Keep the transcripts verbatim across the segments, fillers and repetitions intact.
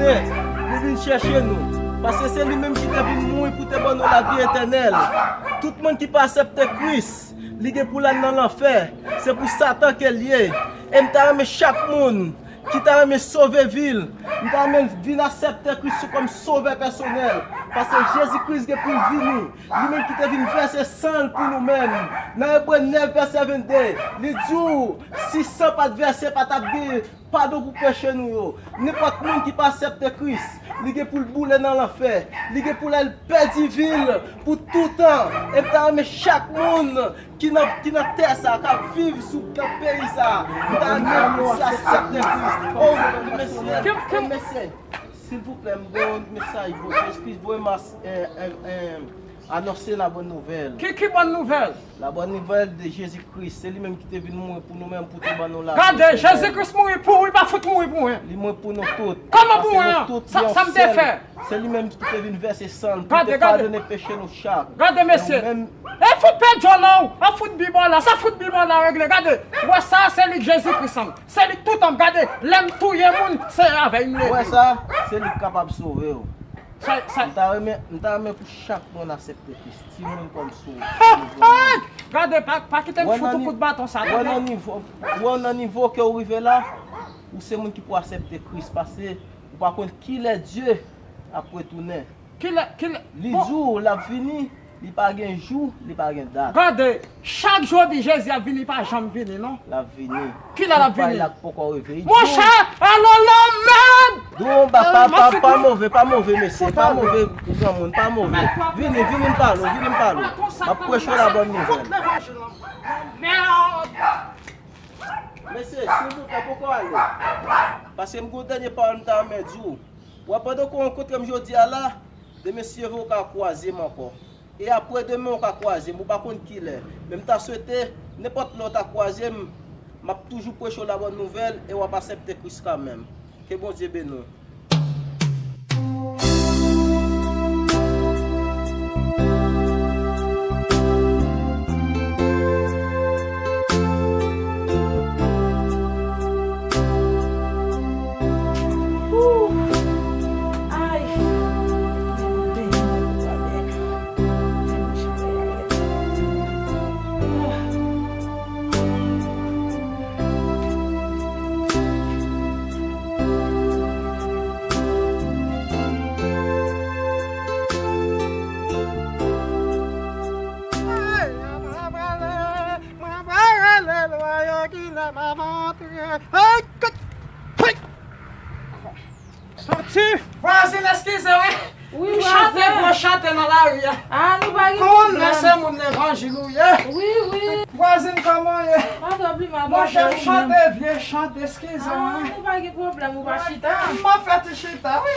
Li vin chèche nou, paske se li menm ki te vin mouri pou te ban nou lavi etènèl. Tout moun ki pa aksepte Kris, li gen pou l al nan lanfè. Se pou Satan ke l ye. E m ta renmen chak moun ki ta renmen sove vi l, m ta renmen vin aksepte Kris kòm sovè pèsonèl, paske Jezi Kris gen pou l vini. Li menm ki te vin vèse san l pou nou menm. Nan Ebre nèf vèsè vennde, li di w, si san pa t vèse, pa t ap gen padon pou peche nou yo. Nenpòt moun ki pa aksepte Kris, li gen pou l boule nan lanfè. Li gen pou l al pèdi vi l pou toutan. E m ta renmen chak moun ki nan, ki nan tè sa, k ap viv sou, nan peyi sa, m ta renmen pou sa aksepte Kris. Oh, mesye, mesye, silvouplè, m gen yon mesaj pou Jezi Kris voye m as-, eh, eh, eh, anonse la bòn nouvèl. Ki, ki bòn nouvèl? La bòn nouvèl de Jezi Kris. Se li menm ki te vin mouri pou nou menm, pou te ban nou lavi etènèl. Gade, Jezi Kris mouri pou ou, li pa fout mouri pou mwen. Li mouri pou nou tout. Kòman pou mwen an? Sa, sa m te fè? Se li menm ki te vin vèse san l pou te padone peche nou chak. Gade, mesye. E fout pèdi w la, w ap fout Bib w la, sa fout Bib w la regle. Gade, w wè sa, se li k Jezi Kris an. Se li k tout an. Gade, lè m touye moun, se avè l m leve. W wè sa, se li k kapab sove w. Sa, sa. M ta renmen, m ta renmen pou chak moun aksepte Kris. Timoun kòm sou. Gade, pa, pa kite m fout ou kout baton sa, tande. Wè nan nivo, wè nan nivo ke w rive la, ou se moun ki pou aksepte Kris, paske ou pa konn kilè Dye ap retounen. Kilè, kilè, li di w l ap vini, li pa gen jou, li pa gen dat. Gade, chak jou w di Jezi ap vini, li pa janm vini, non. L ap vini. Kilè l ap vini? Tout pay la k poko rive. Monchè, alò lanmèd! Don, pa, pa, pa, pa move, pa move, mesye, pa move, granmoun, pa move. Vini, vini m pale w, vini m pale w. M ap preche w la bòn nouvèl. Mesye, silvouplè, poko ale. Paske m gen yon dènye pawòl m ta renmen di w. Wè, pandan ke w rankontre m jodi a la, demen, si Dye vle, w ka kwaze m ankò. E apre demen, w ka kwaze m, ou pa konn kilè. Men m ta swete, nenpòt lè w ta kwaze m, m ap toujou preche w la bòn nouvèl e w ap aksepte Kris kanmenm. Ke Bondye beni w. Mwen pa rele lwa yo, kilè m ap antre. Hey, kèt! Hey! Santi! Vwazin, eskize, wi. Wi, vwazin. M chante gwo chante nan lari a. Ah, nou pa gen pwoblèm. Konnen se moun levanjil ou ye. Wi, wi. Vwazin, kòman w ye? Pa twò pli mal, vwazin. Monchè, m chante vye chante, eskize, wi. Ah, nou pa gen pwoblèm, ou pa chita. M ap fè ti chita, wi.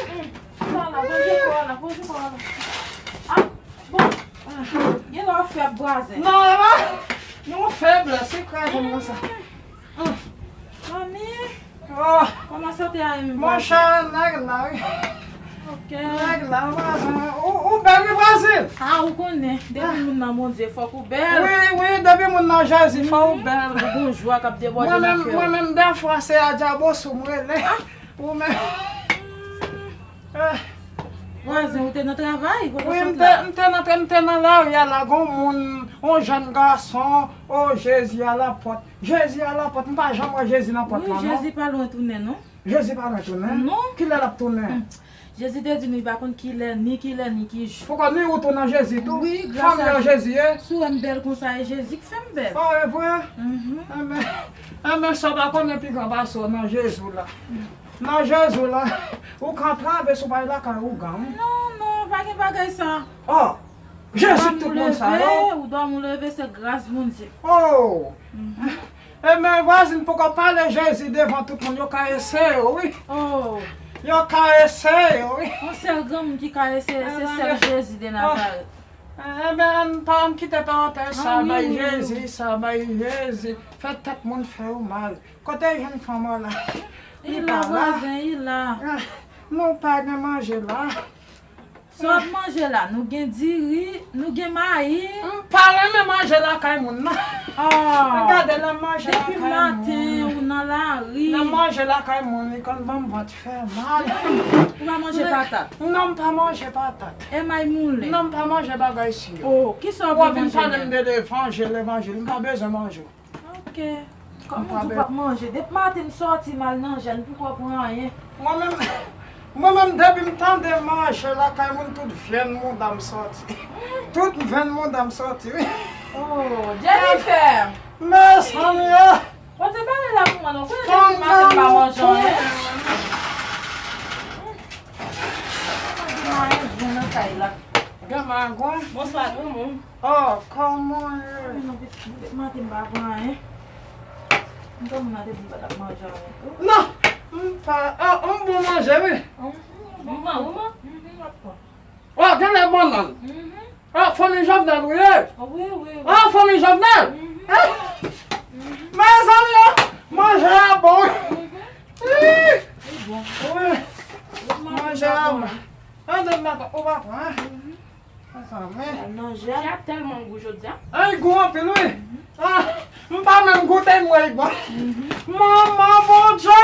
Ala, poze kò w la, poze kò w la. Ah, bon. Gen lè w fèb, vwazen. Non, e pa yon feblès, se kraze m konsa. Manmi, kòman sante a ye menm, vwazen? Monchè, nèg la, wi. Ok. Nèg la, vwazen. Ou, ou bèl, wi, vwazen. Ah, ou konnen, depi moun nan Bondye, fòk ou bèl. Wi, wi, depi moun nan Jezi, fòk ou bèl. Ou gon jwa k ap debòde nan kè w. Mwen menm, mwen menm, dèfwa, se a dyabo sou m rele. Ou menm. Eh. Vwazen, ou te nan travay? Wi, m te, m te nan, m te nan lari a la, gon moun, on jèn gason, o Jezi a la pòt. Jezi a la pòt, m pa janm wè Jezi nan pòt la, non. Wi, Jezi pa lwen tounen, non. Jezi pa lwen tounen? Non. Kilè l ap tounen? Hmm. Jezi te di nou li pa konn kilè, ni kilè, ni ki jou. Poukò ni ou tou nan Jezi tou? Wi, gras a Dye. Fanmi an Jezi ye? Si w wè m bèl konsa, e Jezi k fè m bèl. Oh, e vre? Mhm. Enben, enben, sa w pa konnen pi gran pase w nan Jezi w la. Nan Jezi w la, ou ka antrave sou pay lakay ougan, wi. Non, non, pa gen bagay sa. Oh, Jezi tout moun sa yo. Ou dòmi, ou leve, ou dòmi, ou leve, se gras Bondye. Oh. Mhm. Enben, vwazin, poko pale Jezi devan tout moun, yo ka eseye w, wi. Oh. Yo ka eseye w, wi. Yon sèl granmoun ki ka eseye, se sèl Jezi de Nazarèt. Enben, ann pa, ann kite parantèz sa, bay Jezi, sa, bay Jezi. Fè tèt moun fè w mal. Kote jèn fanm an la? Li la, vwazen, li la. Ah, nou pa gen manje la. Sa w ap manje la? Nou gen diri, nou gen mayi. M pa renmen manje lakay moun, non. Ah, gade, nan manje lakay moun. Depi maten, ou nan lari. Nan manje lakay moun, li konn ban m vant fè mal. Ou pa manje patat? Non, m pa manje patat. E may moulen? Non, m pa manje bagay sa yo. Oh, kisa w vle manje? Ou vin pale m de levanjil, levanjil, m pa bezwen manje. Ok. Kòm ou di w p ap manje, depi maten m sòti m al nan jèn, m poko pran anyen. Mwen menm, mwen menm depi m tande manje lakay moun, tout venn mouda m sòti. Tout venn mouda m sòti, wi. Oh, Jennifer! Mezanmi, ah! Pote bagay la pou mwen non, konnen depi maten m pa manje anyen. Mwen gen anyen bon nan kay la. Gen magwen? Bonswa, granmoun. Oh, kòman w ye? Wi, non, pitit, depi maten m pa pran anyen. M konn mande pou m pa t ap manje anyen tou. Non, m pa, oh, m bon manje, wi. Ou bon, ou bon? Mhm, m ap pran. Oh, gen lè bannann. Mhm. Oh, fanmi Jovenel, wi. Oh, wi, wi, wi. Oh, fanmi Jovenel. Mhm. Eh? Mhm. Mezanmi, oh, manje a bon, wi. Mhm. Ih. Li bon. Wi. Manje a bon. Ann, ou pa pran, hein? Mhm. Sa men. Manje a tèlman gou jodi a. Ay, gou anpil, wi. Ah, m pa menm goute, m wè l bon. Manman Bondye!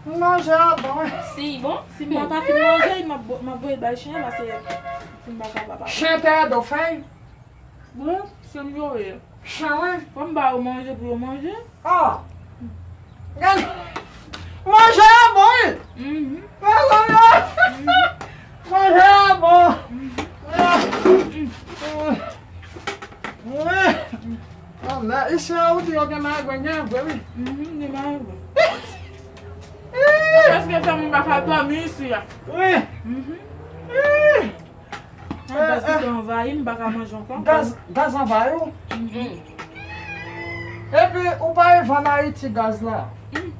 Manje a bon, wi. Si bon? Si m pa ta fin manje, m ap bo-, m ap voye l bay chen an, paske si m pa kapab. Chen te ede w fèy? Wi, se m yo ye. Chen, wi. Fò m ba yo manje pou yo manje. Oh! Gad! Manje a bon, wi! Mhm. Mezanmi! Manje a bon! Mhm. Ah. Wi! Anmè, isi a ou di yo gen magwen, gen vre, wi. Mhm, gen magwen. Ih! Prèske fè moun pa ka dòmi isi a. Wi. Mhm. Ih! Gaz kite anvayi m, m pa ka manje ankò. Gaz, gaz anvayi w? Mhm. Epi, ou pa e vann Ayiti gaz la? Hmm.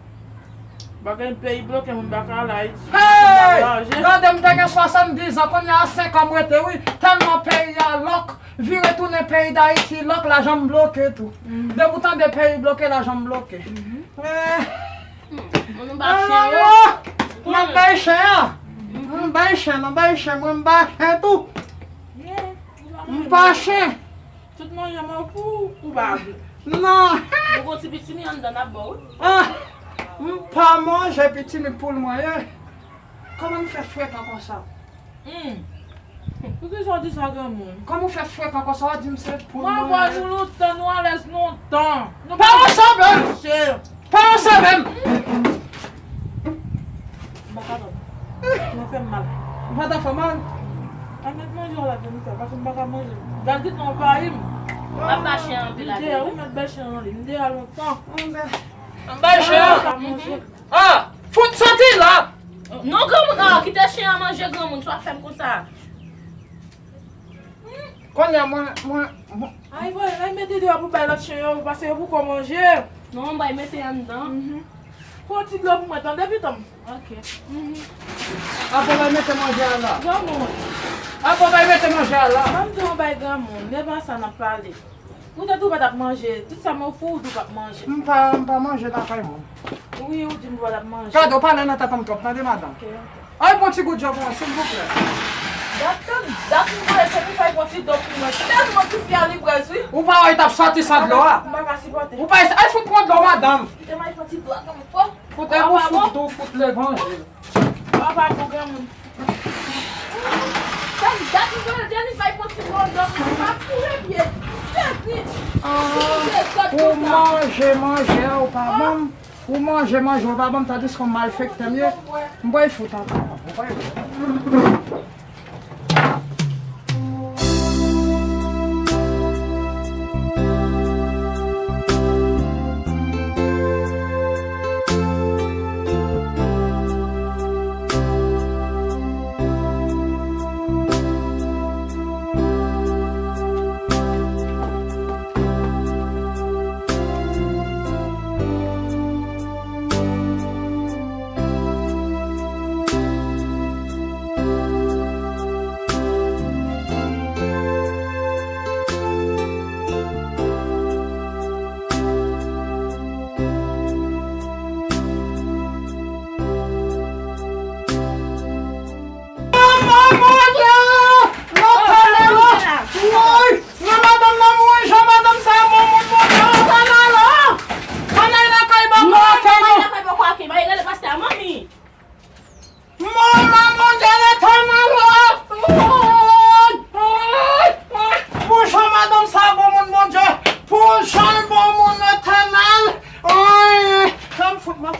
Bagay peyi bloke, moun pa ka al Ayiti. Hey! Gade, m te gen swasanndiz an, kounye a senk an m rete, wi. Tèlman peyi a lòk, vire tounen peyi Dayiti lòk, lajan m bloke tou. Mhm. Depi w tande peyi bloke, lajan m bloke. Mhm. Eh. Hmm, moun ba chen yo. Ah, m ap bay chen an. M bay chen, m bay chen, mwen m ba chen tou. M pa chen. Tout manje mwen pou ou pa vle. Non. Ou gon ti pitimi anndan n ap ba w. Ah, m pa manje pitimi poul mwen ye. Kòman m fè frekan konsa? Hmm. Poukisa w di sa, granmoun? Kòman w fè frekan konsa, w di m se pou mwen? Mwen wè nou lontan, nou alèz lontan. Nou pa resevè m! Pa resevè m! M pa kapab. Mwen fè m mal. Ou pa ta fè mal? A, met manje w la, Jennifer, paske m pa ka manje. Gad kit nan anvayi m. M ap ba chen an anpil. M deyò, wi, m ap ba chen an li. M deyò lontan. M bay chen an. M pa ka manje. Ah! Fout soti la! Non, granmoun, ah, kite chen an manje, granmoun, sa w ap fè m konsa. Kounye a, mwen, mwen, mwen. Ay, voye, ay, mete deyò pou bay lòt chen yo, pase yo poko manje. Non, bay mete anndan. Mhm. Pran ti dlo pou mwen, tande, pitit m. Ok. Mhm. Apre, bay mete manje a la. Granmoun. Apre, bay mete manje a la. Ban m di yon bagay, granmoun, men pa sa n ap pale. Ou te di w pa t ap manje. Tout sa m ofri w, ou di w p ap manje. M pa, m pa manje lakay moun. Wi, ou di m ou pa t ap manje. Gade, w pale nan tèt an m twòp, tande, madanm. Ok, ok. Ay, pran ti gout dlo pou mwen, silvouplè. Dat, dat m voye Jennifer pran ti dlo pou mwen. Tèlman tifi a li près, wi. Ou pa wè l t ap sòti san dlo a? M pa ka sipòte. Ou pa, ay, fout pran dlo, madanm. Kite m al pran ti dlo a pou mwen. Fout, e pou fout dlo, fout levanjil. Papa pou granmoun. Sa m dat m pran Jennifer pran ti dlo, dlo, pa foure pye. Jezi! Ou manje, manje a, ou pa ban m. Ou manje, manje, ou pa ban m, tandiske w malfektè m ye. M pral fout ankò. Ou pral fout.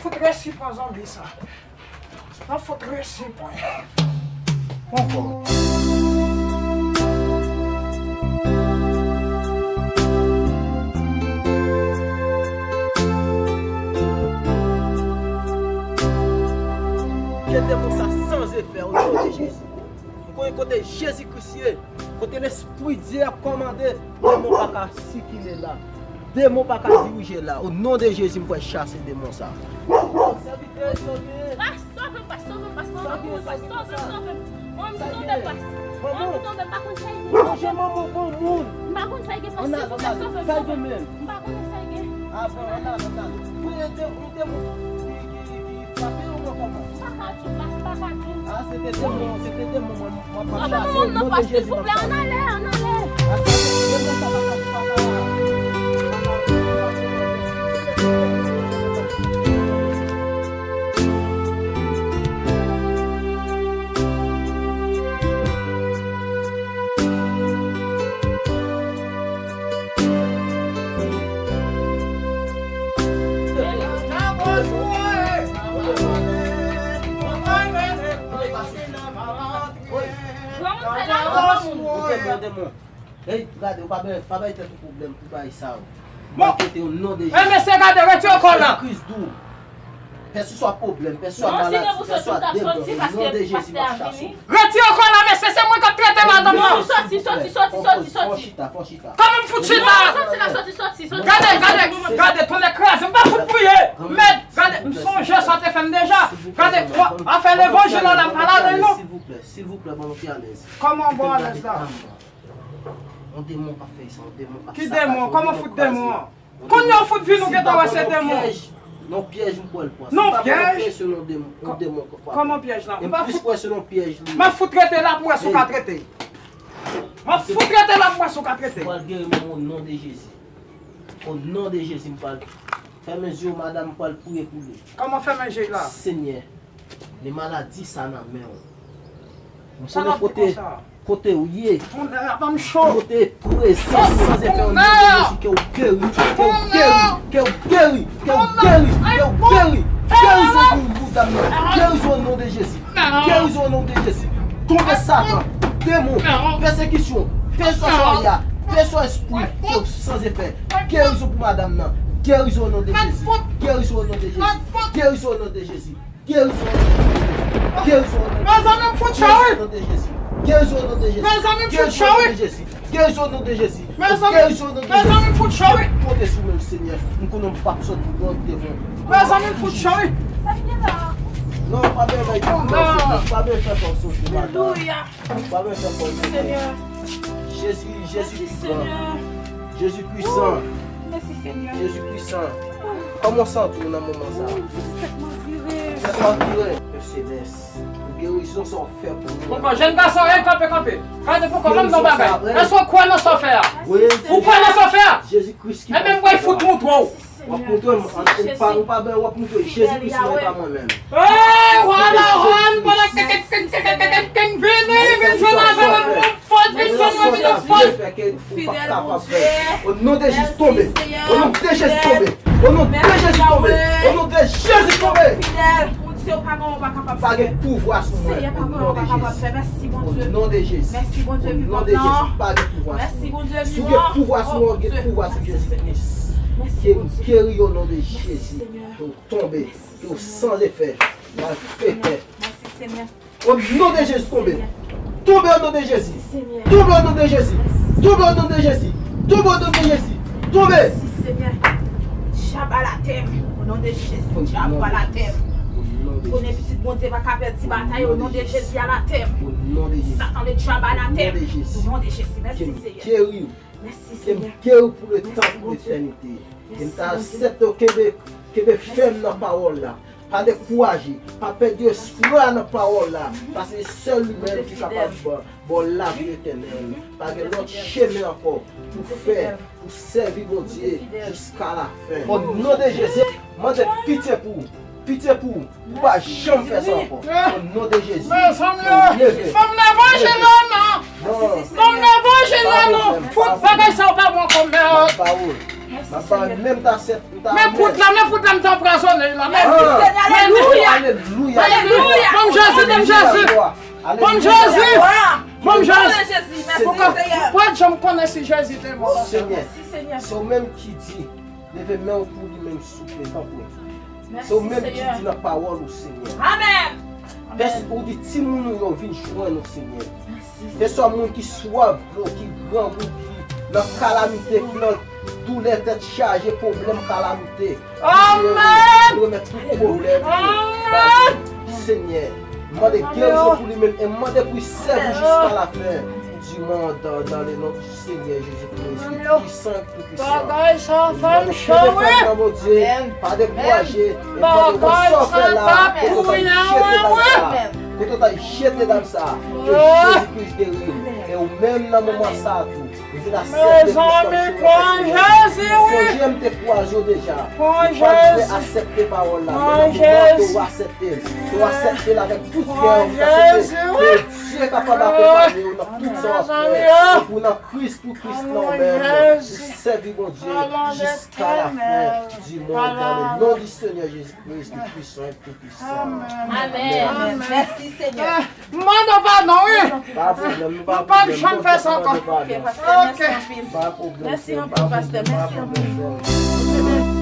Fout resi pran zonbi sa. An fout resi pran. Pran kò. Ke demon sa sanze fè o non de Jezi. M konnen kote Jezi Kris ye, kote Lespri Dye ap kòmande, demon pa ka sikile la. Demon pa ka dirije la. O non de Jezi, m pral chase demon sa. Sèvitè, sove. Ah, sove m, pa sove m, pa sove m, pa sove m, pa sove m. Mwen, m tonbe, pa. Mwen, m tonbe, m pa konn sa ki gen. Manje manman bon moun. M pa konn sa ki gen, pa sove m, pa sove m. M pa konn sa ki gen. Avan, ann ale, ann ale. Wi, e de, e de moun ki, ki, ki frape yo, mwen kòman? M pa ka di w, m pa ka di w. Ah, se te demon, se te demon, mwen, mwen pa chase, o non de Jezi, mwen pa chase. Ann ale, ann ale. Ah, se te demon, sa pa ka, sa pa ka. Gade, gade, ou pa bay, pa bay tèt ou pwoblèm pou bay sa yo. Bon. Mwen kite o non de Jezi. Eh, mesye, gade, retire kòl la. Jezi Kris di w. Pèsiswa pwoblèm, pèsiswa maladi, pèsiswa debò, o non de Jezi, m ap chase. Retire kòl la, mesye, se mwen k ap trete madanm nan. Soti, soti, soti, soti, soti. Fò chita, fò chita. Kòman m fout chita? Soti la, soti, soti, soti. Gade, gade, gade, tonnè kraze, m pa fout priye. Mèt, gade, m sonje sa w te fè m deja. Gade, afè levanjil la, la pa ladan l non. Silvouplè, silvouplè, ban m pi alèz. Kòman w bon alèz la? Yon demon k ap fè sa, yon demon k ap sakaje, yon demon k ap kraze. Ki demon? Kòman fout demon an? Kounye a w fout vin, ou gentan wè se demon. Non, pyèj m kwè l pran. Non, pyèj? Se yon demon, yon demon k ap frape. Kòman pyèj la? M pa fout. M ap fout rete la pou m wè si w ka trete. M ap fout rete la pou m wè si w ka trete. Ou pral geri menm o non de Jezi. O non de Jezi, m pral fèmen zye w, madanm, m pral priye pou li. Kòman fèmen je la? Senyè, men maladi sa nan men w. M konnen kote, kote w ye. Tonnè, ap ban m cho. Kote prezans san zefè o non de Jezi, ke w geri, ke w geri, ke w geri, ke w geri, ke w geri. Gerizon pou, pou dam nan. Gerizon o non de Jezi. Gerizon o non de Jezi. Tonbe Satan, demon, pèsekisyon, pèswa chwaria, pèswa espri, ke w san zefè. Gerizon pou madanm nan. Gerizon o non de Jezi. Gerizon o non de Jezi. Gerizon o non de Jezi. Gerizon o non de Jezi. Gerizon o non de Jezi. Mezanmi, m fout cho, wi. Gerizon o non de Jezi. Gerizon o non de Jezi. Gerizon o non de Jezi. Gerizon o non de Jezi. Mezanmi, mezanmi, m fout cho, wi. Konte sou mwen, Senyè. M konnen m p ap sot pou pran devan. Mezanmi, m fout cho, wi. Non, pa bezwen bay kòb, non. Pa bezwen fè kòb soti, madanm. Alelouya. Pa bezwen fè kòb soti. Senyè. Jezi, Jezi ki gran. Jezi pwisan. Mèsi, Senyè. Jezi pwisan. Kòman w santi w nan moman sa a? Tèt mwen vire. Tèt mwen vire. Pè Selès, pou gerizon sa w fè pou nou. Papa, jèn gason, ey, kanpe, kanpe. Gade pou kò, ban m yon bagay. Èske w kwè nan sa w fè a? Wi. Ou kwè nan sa w fè a? Jezi Kris ki... Ebyen, m pral fout moutre w. W ap moutre m, an, ou pa, ou pa bè, w ap moutre Jezi Kris, men pa mwen menm. Ey, wala, wala, vini, vin jwenn avè mwen, vin fòs, vin jwenn mwen, vin fòs. Fidèl Bondye. O non de Jezi, tonbe. O non de Jezi, tonbe. O non de Jezi, tonbe. O non de Jezi, tonbe. Fidèl Bondye, ou pa gen, ou pa kapab fè. Pa gen pouvwa sou mwen. Senyè, pa gen, ou pa kapab fè. Mèsi, Bondye. O non de Jezi. Mèsi, Bondye vivan. O non de Jezi, pa gen pouvwa sou mwen. Mèsi, Bondye vivan. Si w gen pouvwa sou mwen, w gen pouvwa sou Jezi Kris. Mèsi, Bondye. Ke m geri o non de Jezi. Mèsi, Senyè. Ke w tonbe. Ke w san efè. Malfektè. Mèsi, Senyè. O non de Jezi, tonbe. Tonbe o non de Jezi. Tonbe o non de Jezi. Tonbe o non de Jezi. Tonbe o non de Jezi. Tonbe. Mèsi, Senyè. Dyab alatè. O non de Jezi, dyab alatè. Konnen pitit Bondye pa ka pèdi batay. O non de Jezi, alatè. Satan, le dyab alatè. O non de Jezi. Mèsi, Senyè. Mèsi, Senyè. Ke m geri pou letan, pou letènite. Ke m ta aksepte w kenbe, kenbe fèm nan pawòl la. Pa dekouraje, pa pèdi espwa nan pawòl la. Paske se sèl li menm ki kapab ba, ba w lavi etènèl. Pa gen lòt chemen ankò pou fè, pou sèvi Bondye jiska lafen. O non de Jezi, mande pitye pou ou. Pitye pou ou. Ou pa janm fè sa ankò. O non de Jezi. Mezanmi, fòm levanjil la non. Non. Fòm levanjil la non. Fout bagay sa yo pa bon ankò, mèt. M ap ba menm ta sèt, m ta Men kout la, men kout la, m te anpwazonnen la. Mèsi, Senyè, alelouya. Alelouya. Alelouya. Ban m Jezi, ban m Jezi. Ban m Jezi. Ban m Jezi. Mèsi, Senyè. Ou pa janm konnen si Jezi te mò. Senyè, se ou menm ki di, leve men w pou li menm souple, tanpri. Se ou menm ki di nan pawòl ou, Senyè. Amèn. Pèsonn ou di timoun ou yo vin jwenn ou, Senyè. Keswa moun ki swaf dlo, ki grangou, ki nan kalamite, ki nan doulè, tèt chaje, pwoblèm, kalamite. Amèn. Nou remèt tout pwoblèm yo bay ou, Senyè. Mande gerizon pou li menm e mande pou li sèvi jiska la fen di mond, dans le nom du Seigneur Jésus-Christ, ki pwisan, ki toupwisan. Bagay sa fè m cho wi. Pa dekouraje. E mande pou sa w fè la, kote w ta jete dam sa, kote w ta jete dam sa, ke Jezi Kris geri l. E ou menm nan moman sa a tou, ou vin aksepte Kris kòm Sovè, Senyè. Sonje m te kwaze w deja. Ou pa t vle aksepte pawòl la, men nan moman ke w aksepte l, ke w aksepte l avèk tout kè w, ou aksepte ke Dye kapab akonpanye w nan tout sa w ap fè. Epi w nan Kris, pou Kris nan ou menm, ou sèvi Bondye jiska la fen di mond, dans le nom du Seigneur Jésus-Christ, le puissant et tout-puissant. Amèn. Mèsi, Senyè. M mande w padon wi. Pa pwoblèm, nou pa pwoblèm. Nou p ap janm fè sa ankò. Ok, pastè, mèsi anpil. Pa pwoblèm. Mèsi anpil, pastè. Mèsi anpil.